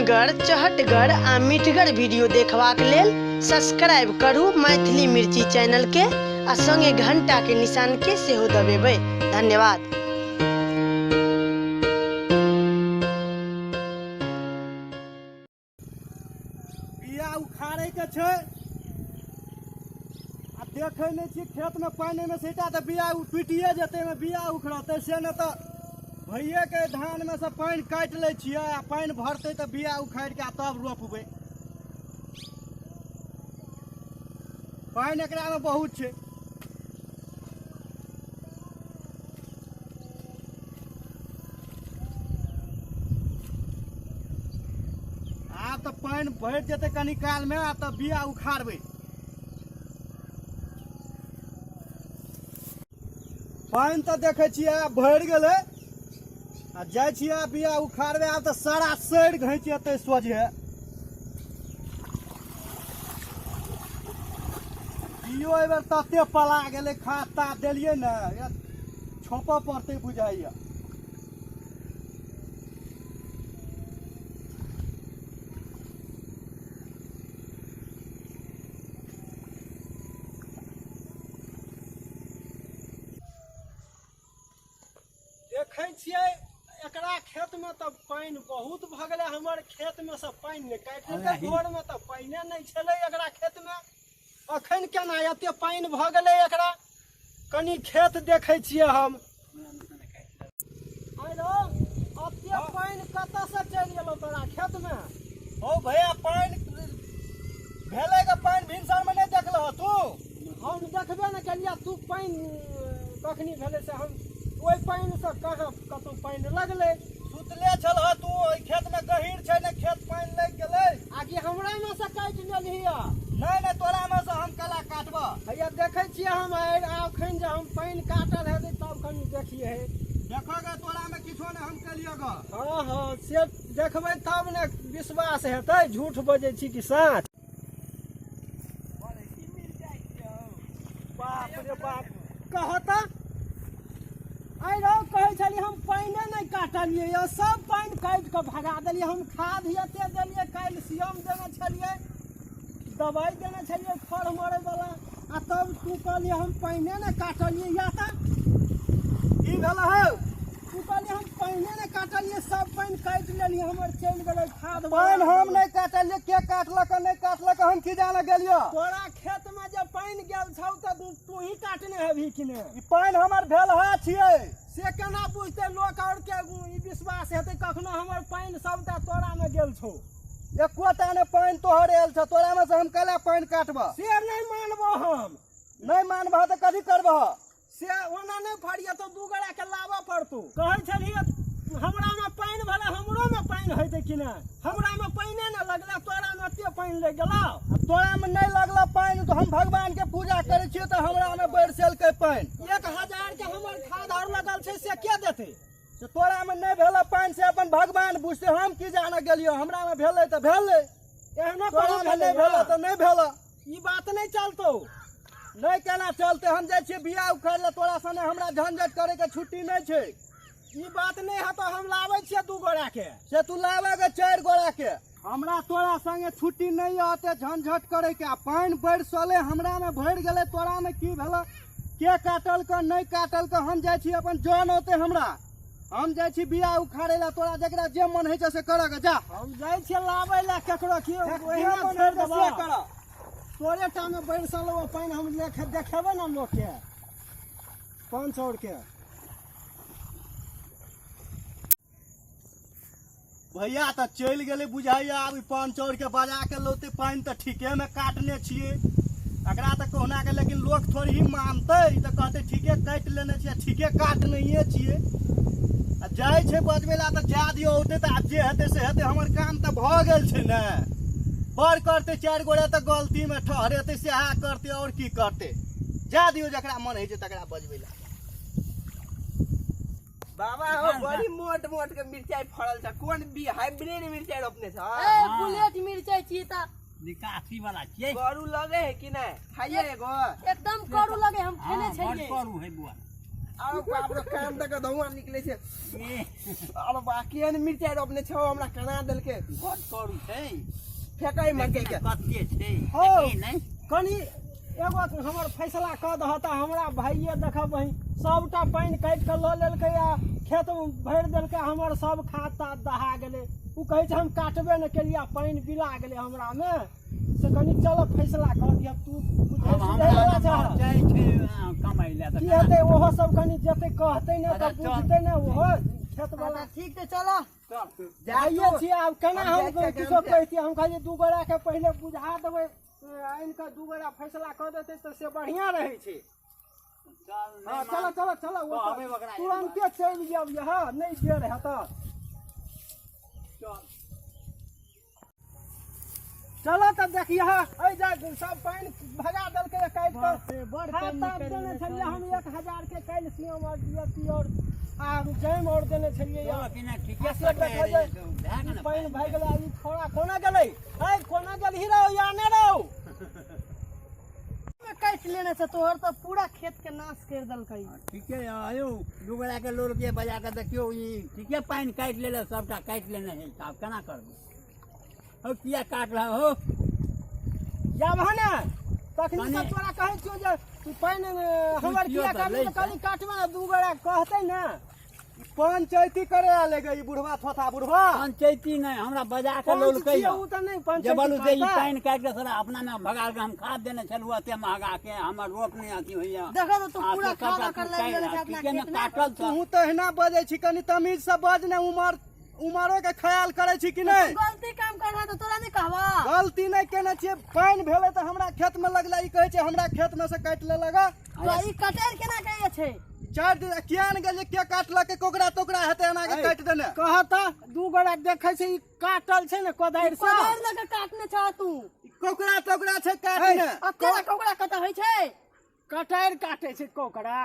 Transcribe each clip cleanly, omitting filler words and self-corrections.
चुटगर, चहटगर आ मिठगर वीडियो देखबाक लेल सब्सक्राइब करू मैथिली मिर्ची चैनल के आ संगे घंटा के निशान के सेहो दबेबै। धन्यवाद। बिया उखाड़े के छै आ देखै नहि छियै खेतमे पानिमे सैटा तऽ बिया टूटिए जेतै, ओहिमे बिया उखड़तै से नहि तऽ भैये के धानमे से पानि काटि लै छियै आ पानि भरतै तऽ बिया उखाड़ि कऽ तब रोपबै। पानि एकरामे बहुत छै। आब तऽ पानि भरि जेतै कनी कालमे आ तब बिया उखाड़बै। पानि तऽ देखै छियै आब भरि गेलै आ जाइ छियै आब बिया उखाड़बै। आब तऽ सारा सड़ि घैंच जेतै सोझे। बियो एहि बेर तते पला गेलै, खाद ताद देलियै ने, छोपऽ पड़तै बुझाइया। देखै छियै एकरा खेतमे तऽ पानि बहुत भऽ गेलै, हमर खेतमे से पानि नहि काटि लेलकै। भोरमे तऽ पानिए नहि छलै एकरा खेतमे, अखन केना एते पानि भऽ गेलै एकरा? कनि खेत देखै छियै हम। एते पानि कतऽसँ चलि गेलौ तोरा खेतमे? हौ भैया, पानि भेलै के पानि भिनसरमे नहि देखलह तू? हम देखबे ने केलियै। तू पानि कखनी भेलै से हम ओहि पानिसँ कहाँ कतहु पानि लगलै? सुतले छलह तू। ओहि खेतमे गहीर छै ने खेत, पानि लागि गेलै। आकि हमरामे से काटि लेलही? नहि नहि, तोरामे से हम कला काटबह? हैया देखै छियै हम। अखन जे हम पानि काटल हेतै तब कनि देखियै। देखो गे, तोरामे किछो नहि हम केलियै ग। हँ हँ, से देखबै तब ने विश्वास हेतै झूठ बजै छी कि सच। बाप रे बाप, कह तऽ आइ रौ, कहै छलियै हम पानिए नहि काटलियै यौ, सब पानि काटि कऽ भगा देलियै। हम खाद एते देलियै, कैल्सियम देने छलियै, दवाइ देने छलियै खर मरै वाला, आ तब तू कहलियै हम पानिए नहि काटलियै। या तऽ की भेल हौ? तू कहलियै हम पानिए नहि काटलियै, सब पानि काटि लेलियै, हमर चलि गेलै खाद। पानि हम नहि काटलियै। के काटलक नहि काटलक हम की जाने गेलियो। तोरा खेतमे जे पानि गेल छौ तऽ तू ही काटने हेबही कि ने? ई पानि हमर भेल हा छियै। से केना बुझतै लोक आओर के ई विश्वास हेतै कखनो हमर पानि सबटा तोरामे गेल छौ? एकोटा ने पानि तोहर आयल छौ। तोरामे से हम कैला पानि काटबह? से नहि मानबो हम। नहि मानबह तऽ कथी करबह? से ओना नहि फरियतौ, दू गोरा के लाबऽ पड़तौ। कहै छलही हमरामे पानि भेलै, हमरोमे पानि हेतै कि नहि? हमरामे पानिए ने लगलै, तोरामे एते पानि लागि गेलौ। तोरामे नहि लगल पानि तऽ हम भगवान के पूजा करै छियै तऽ हमरामे बरसेलकै पानि। 1000 के हमर खाद आओर लगल छै, से के देतै? से तोरामे नहि भेल पानि से अपन भगवान बुझतै, हम की जाने गेलियो। हमरामे भेलै तऽ भेलै, एहनो तोरामे नहि भेल तऽ नहि भेल। ई बात नहि चलतौ। नहि केना चलते? हम जाइ छियै बिया उखाड़ि ले, तोरा सने हमरा झंझट करे के छुट्टी नहि छै। ई बात नहि हेतौ, हम लाबै छियै दू गोरा के। से तू लाबै के 4 गोरा के, हमरा तोरा संगे छुट्टी नहि यऽ ओते झंझट करे के। आ पानि बरसलै हमरामे भरि गेलै, तोरामे की भेलै? के काटल के नहि काटल के? हम जाइ छी, अपन जन औते हमरा, हम जाइ छी बिया उखाड़े ला। तोरा जकरा जे मन होइ छै से करऽ के जा। हम जाइ छियै लाबै ला केकरो की ओहिना छोड़ि देबऽ? करऽ तोरे टा मे बरसल ओ पानि, हम देखेबै ने लोकके पाँच और के। भैया तऽ चलि गेलै बुझाइया। आब ई पान चाउर के बजा के लौते। पानि तऽ ठीके मे काटने छियै एकरा तऽ कहुना के, लेकिन लोक थोड़ी ही मानतै। ई तऽ कहतै ठीके काटि लेने छियै, ठीके काटनहिए छियै। आ जाइ छै बजबै ला तऽ जा दियौ, औतै तऽ आब जे हेतै से हेतै। हमर काम तऽ भऽ गेल छै ने। बड़ करतै 4 गोरे तऽ गलतीमे ठहरेतै, सएह करतै, आओर की करतै? जा दियौ, जकरा मन होइ छै तकरा बजबै ला। बाबा हो, बड़ी मोट मोट के मिरचाई फड़ल छ। कोन बी हाइब्रिड मिरचाई रोपने छ? ए, बुलेट मिरचाई छी त। निकासी वाला छियै। करू लगे है कि नहीं? खाइए एगो। एकदम करू लगे, हम खेने बड़ छलियै। करू है बुआ। आरो बाप रे, कान तक धुआं निकले छै। आरो बा, केहन मिरचाई रोपने छौ, हमरा कना देलकै। बड करू छै। फेकै मरचाई के। कते छै। हौ। देखी नहि। कनि एगो हमर फैसला कऽ दह तऽ हमरा भाइये देखबही, सबटा पानि काटि कऽ लऽ लेलकै आ खेत भरि देलकै, हमर सब खाद ताद दहा गेलै। ओ कहै छै हम काटबे नहि केलियै आ पानि बिला गेलै हमरामे। से कनि चल फैसला कऽ दिअ तू। बुझै आब सुझै हमरा वला छह। जाइ छै कमाइ लए तऽ की हेतै? ओहो सब कनि जेतै कहतै ने तऽ अच्छा, चल। बुझतै ने ओहो खेत वाला। अच्छा ठीक छै, चलो। चल। जाइए छियै आब केना हम हम जाइ छियै किछो गाम से। कहितियै? हम कहलियै दू गोराके पहिले बुझा देबै, आनि कऽ दू गोरा फैसला कऽ देतै तऽ से बढ़िआँ रहै छै। चल। हँ, चलो चलो चलो। कहबै ओकरा। तुरन्ते चलि जायब, यह नहि देर हेतऽ। चल। चलो तऽ देखियह, एहि जा सब पानि भगा देलकै काटि कऽ। बाप रे, बड़ खाद पानि ताद निकलि देने गेलै। छलियै हम 1000 के कैल्सियम आओर डी आओर आ जैम आओर देने छलियै। चल कि नहि, ठीके आ से कटने देखो जे रहै छै, भए गेल ई ने। पानि भए गेलै आ ई छोड़ा कोना गेलै? ऐ कोना गेलही रौ या नहि रौ? मे काटि लेने छै तोहर तऽ पूरा खेत के नाश करि देलकै। ठीके यौ, दू गोटा के लोल के बजा के देखियौ, ई ठीके पानि काटि लेले, सबटा काटि लेने है। आब केना करबै हौ? किया काट रहा हो? जाबह ने तखनी। कनि- तऽ तोरा कहै छियौ जे तू पानि हमर पुछियौ किया तऽ काटली? लै तऽ छै। कनि काटबै ने, दू गोरा कहतै ने। पंचायती करे आले गे ई बुढ़वा, थोथा बुढ़वा। पंचैती नहि, हमरा बजा के पंच लोलकै। छियै ओ तऽ नहि जे पंचायती बोलू से ई करतै। पानि काटि के सारा अपना मे भगा के, हम खाद देने छलहुँ एते महगा के, हमर रोप नहि अथी होइया। देखो तऽ तू आ पूरा से खाद सबटा ओकर तू लागि गेलै काटि- अपना ठीके ने खेत मे। काटल तऽ। तू तऽ एहिना बजै छी, कनि तमीज से बज ने। उमर उमरो के ख्याल करै छी कि नहि? तू गलती काम कर रहा तऽ तोरा नहि कहबा? गलती नहि केने छियै। पानि भेलै तऽ हमरा खेत मे लगलै, ई कहै छै हमरा खेत मे से काटि लेलक। तो ई कटैर केना के छै? 4 दिन किया ने गेलियै? के काटलकै? कोकरा तोकरा हेतै एना के काटि देने। कह तऽ दू गोरा देखै छै, ई काटल छै ने कोदारि से। कोदारि लऽ के काटने छह तू? कोकरा तोकरा छै काटने। अकेला कोकरा कतऽ होइ छै? कटारि काटै छै कोकरा।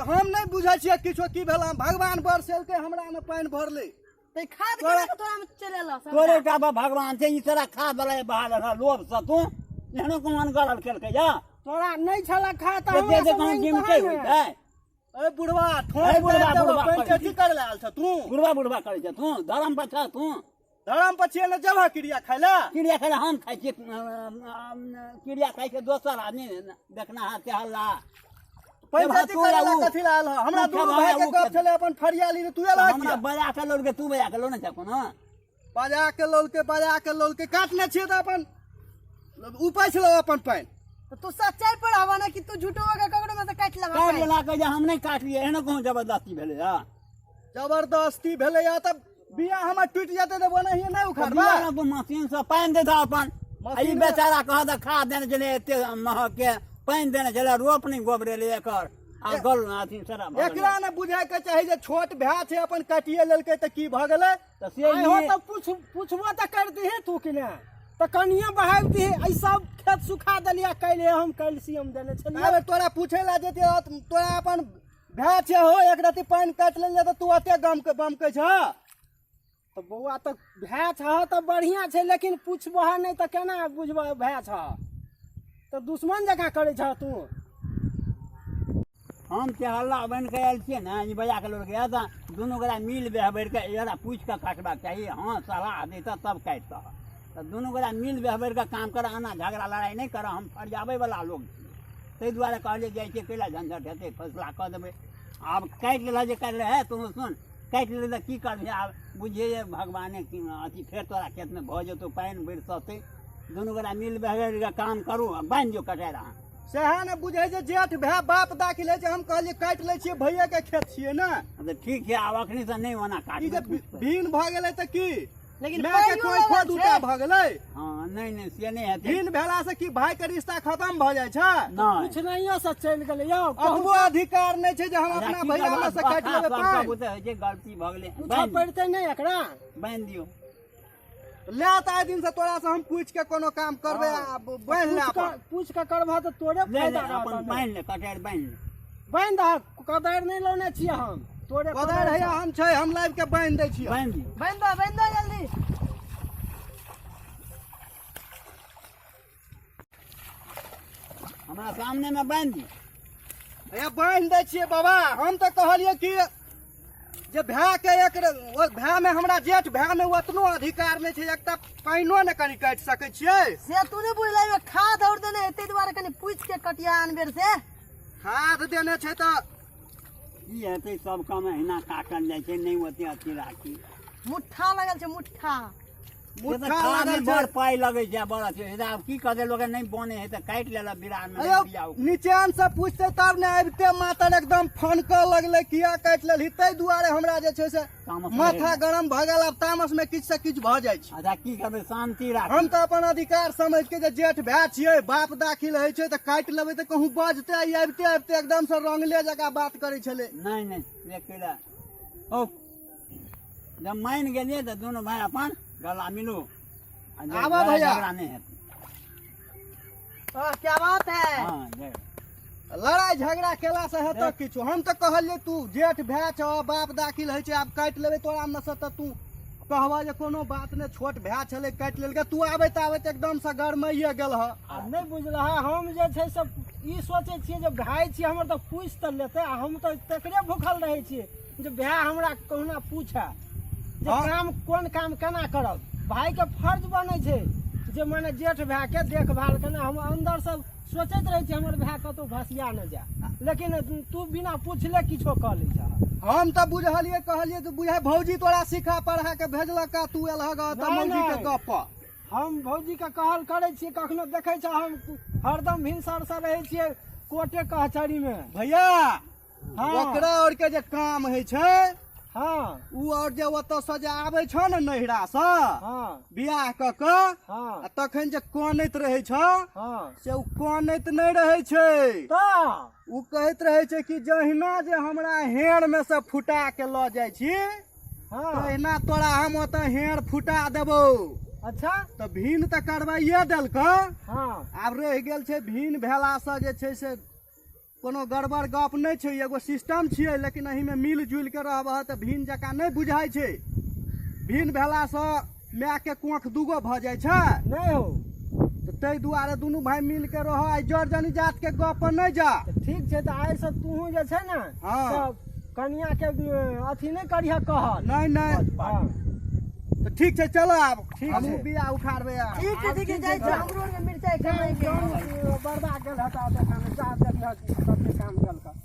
हम नहि बुझै छियै किछो की भेल। भगवान बरसेलकै, हमरा मे पानि भरलै। तऽ ई खाद केना के तोरा मे चलि एलौ सबटा? तोरे टा पर भगवान छै? ई तोरा खाद वाला बहा रहा लोभ से तू एहनो कोन गलत केलकै या? तोरा नहि छलक खाद तऽ जे हमरा जे से कहूँ मांगि जिमके तहन होइ ने। छै। ए बुढ़वा, ठोक ए बुढ़वा, देबो, बुढ़वा, पंचायती करे लए आयल छ तू? बुढ़वा बुढ़वा करै छै तू, धर्म पर छ तू? धरम पर छियै ने, जेबह क्रिया खाय लए? चिड़िया खाय लए हम खाइ छियै, चिड़िया खाइ छै दोसर आदमी देखना हाथ के हल्ला। पंचायती तू करे लए आउ। कथी लए आयल ह? हमरा तू दुनू खेबह, भाई के उ गप खेबह। छलै अपन फरियाली ने, तू एलह हमरा किया? बजा के लोलके, तू बजा के लो ने छै कोनो। बजा के लौलके, बजा के लौलके, काटने छियै तऽ अपन उपैछ लो अपन पानि। तऽ तू सच्चाई पर हवा ना कि तू झूठो के ककरो में से काटि लेबा? काटि लेला के जे हम नहि काटलियै, एहनो कहूँ जबरदस्ती भेलै हँ? जबरदस्ती भेलै या तऽ बिया हमर टूटि जेतै तऽ ओनाहिए नहि उखाड़बै। बिया तू मशीन से पानि दे दह अपन। आ ई बेचारा कहत खाद देने छलै एते महग के, पानि देने छलै, रोप नहि गोबरेलै एकर आ गल अथी सारा भऽ गेलै। एकरा ने बुझै के चाही जे छोट भाय छै, अपन काटिए लेलकै तऽ की भऽ गेलै? तऽ से आइ हो ई तऽ पूछबो तऽ कर दीही तू कि ने, तऽ कनिये बहाबि दीही। एहि सब खेत सुखा देलियै। काल्हि हम कैल्सियम देने छलियै। अबे तोरा पूछे ला जेतियै, तोरा अपन भाय छै हो, एक रति पानि काटि लेल तऽ तू एते गम के बमकै छह। तऽ बौआ, तऽ भाय छह तऽ बढ़िआँ छै, लेकिन पुछबह नहि तऽ केना बुझबह? भाय छह तऽ दुश्मन जकाँ करै छह तू। हम से हल्ला बनि कऽ आयल छियै ने, ई बजा कऽ लोकके तऽ दुनू गोटा मिल बेहबरि कऽ एकरा पूछि कऽ काटबाक चाही। हँ, सलाह देतह तब काटितह। तऽ दुनू गोटा मिल बेहबरि कऽ काम करऽ, एना झगड़ा लड़ाइ नहि करऽ। हम फरियाबै वला लोक छी, ताहि दुआरे कहलियै जाइ छियै, कैला झंझट हेतै, फैसला कऽ देबै। आब काटि लेलह जे काटि हे, तू सुन, काटि लेलह तऽ की करबिही आब? बुझियै जे भगवाने की अथी फेर तोरा खेतमे भऽ जेतौ, पानि बरसतै। दुनू गोटा मिल बेहबरि कऽ काम करू आ बान्हि दियौ कटारि अहाँ। सएह ने बुझै छै, जेठ भाय बाप दाखिल होइ छै। हम कहलियै काटि लै छियै, भैये के खेत छियै ने। तऽ ठीक छै, आब अखनी से नहि ओना ई जे काटबै। भीन भऽ गेलै तऽ की? लेकिन माय के पाइयो कोइ लगल खो छै। दूटा भऽ गेलै। हँ, नहि नहि, से नहि हेतै। भीन भेला से की भाई के रिश्ता खत्म भऽ जाइ छै? नहि। कुछ नहियो से चलि गेलै यौ। अतबो अधिकार नहि छै जे हम अपना भैया में से काटि लेबै पानि? बुते होइ छै, गलती भऽ गेलै। पूछऽ बान्हि पड़तै नहि एकरा? बान्हि दियौ। ले तऽ आइ दिन से तोरा से हम पूछि के कोनो काम करबै आ बान्हि ले पूछ अपन। कऽ पूछ कऽ करबह तऽ तोरे ले ले फायदा अपन रहत। बान्हि ले, कटारि बान्हि ले। बान्हि दहक, कोदारि नहि लौने छियै हम, तोरे कोदारि हैया हम छै, हम लाबि के बान्हि दै छियै। बान्हि दियौ। बान्हि दो, बान्हि दो जल्दी। हमरा सामने मे बान्हि दियौ। ए बान्हि दै छियै बाबा। हम तऽ कहलियै कि जे भायके एक भायमे, हमरा जेठ भायमे ओतनो अधिकार नहि छै, एकटा पानिओ ने कनि काटि सकै छियै। से तू नहि बुझलै, ओहिमे खाद और देने है, ताहि दुआरे कनि पूछि के कटिया आन बेर से। खाद देने छै तऽ की हेतै, सब काम एहिना काटल जाइ छै, नहि ओते अथी राखी। मुट्ठा लगल छै, मुट्ठा। मुट्ठा खाद लागल में बड़ छै। पाइ लगै छै, बड़ अथी छै। आब की करतै लोक, नहि बने है तऽ काटि लेलक बिरार में। अयौ बिया उखड़ि। नीचान से पूछते तब ने, आबिते मातर एकदम फनकऽ लगलै, किया काटि लेलही? ताहि दुआरे हमरा जे छै से तामस माथा रहै। गरम भऽ गेल। आब तामस में किछु से किछु भऽ जाइ छै। अच्छा, की करबै, शान्ति राख। हम तऽ अपन अधिकार समझ के जे जेठ भाय छियै, बाप दाखिल होइ छै तऽ काटि लेबै तऽ कहूँ बजते। आ ई आबिते आबिते एकदम से रंगले जकाँ बात करै छलै। नहि नहि, से कैला हौ, जब मानि गेलियै तऽ दुनू भाय अपन गला मिलू आ जे आबऽ लड़ाइ भैया। झगड़ा नहि हेतै। वाह, क्या बात है! हँ, जय। लड़ाइ झगड़ा केलासँ हेतौ किछु? हम तऽ कहलियै तू जेठ भाय छह, बाप दाखिल होइ छै, आब काटि लेबै तोरा मे से तऽ तू कहबह जे कोनो बात नहि, छोट भाय छलै, काटि लेलकै। तू आबैत आबैत एकदम से गरमाइए गेल हँ। आ नहि बुझलह, हम जे छै से ई सोचै छियै जे भाय छियै हमर तऽ पूछि तऽ लेतै, आ हम तऽ तकरे भूखल रहै छियै जे भाय हमरा कहुना पूछए जे हाँ। काम कोन काम केना करब। भायके फर्ज बनै छै जे माने जेठ भायके देखभाल केना। हम अन्दरसँ सोचैत रहै छियै हमर भाय कतहु भसिया नहि जाय, लेकिन तू बिना पुछले किछो कऽ लै छह। हम तऽ बुझलियै, कहलियै तऽ बुझाय भौजी तोरा सिखा पढ़ा के भेजलक आ तू एलहक तऽ नहि, मौगी के नहि। गप पर। हम भौजीके कहल करै छियै कखनो, देखै छ हम हरदम भिनसरसँ रहै छियै कोटे कचहरीमे। भैया, हाँ। ओकरा और के जे काम होइ छै, हाँ, उ और जे ओतऽ से जे आबै छौ ने नैहरा से, हाँ, बियाह कऽ कऽ, हाँ, आ तखन जे कानैत रहै छौ, हाँ, से उ कानैत नहि रहै छै। तऽ उ कहैत रहै छै कि जहिना जे हमरा हेड़ में से फुटा के लऽ जाइ छी, हाँ, तहिना तोरा हम ओतऽ हेड़ फुटा देबौ। अच्छा। तऽ भीन तऽ करवाइए देलकौ। हाँ। आब रहि गेल छै भीन भेलासँ जे छै से कोनो गड़बड़ गप नहि छै, एगो सिस्टम छियै, लेकिन एहिमे मिल जुलि के रहबह तऽ भीन जकाँ नहि बुझाइ छै। भीन भेलासँ मायके कोख दूगो भऽ जाइ छै। नहि हो। तऽ ताहि दुआरे दुनू भाय मिल के रह, आइ जर जनी जात के गप पर नहि जा। तऽ ठीक छै, तऽ आइसँ तूहूँ जे छै ने, हाँ। तऽ कनियाके अथी नहि करिह कहल। नहि नहि। हाँ। तऽ ठीक छै, चलो आब। ठीक हमहूँ छै। बिया उखाड़बै आब। ठीक छै, ठीक छै, जाइ छी, हमरो आरमे मिरचाइ कमाइ के। बर्बाद गेल हता, देखा जा, देखिह कते काम केलक।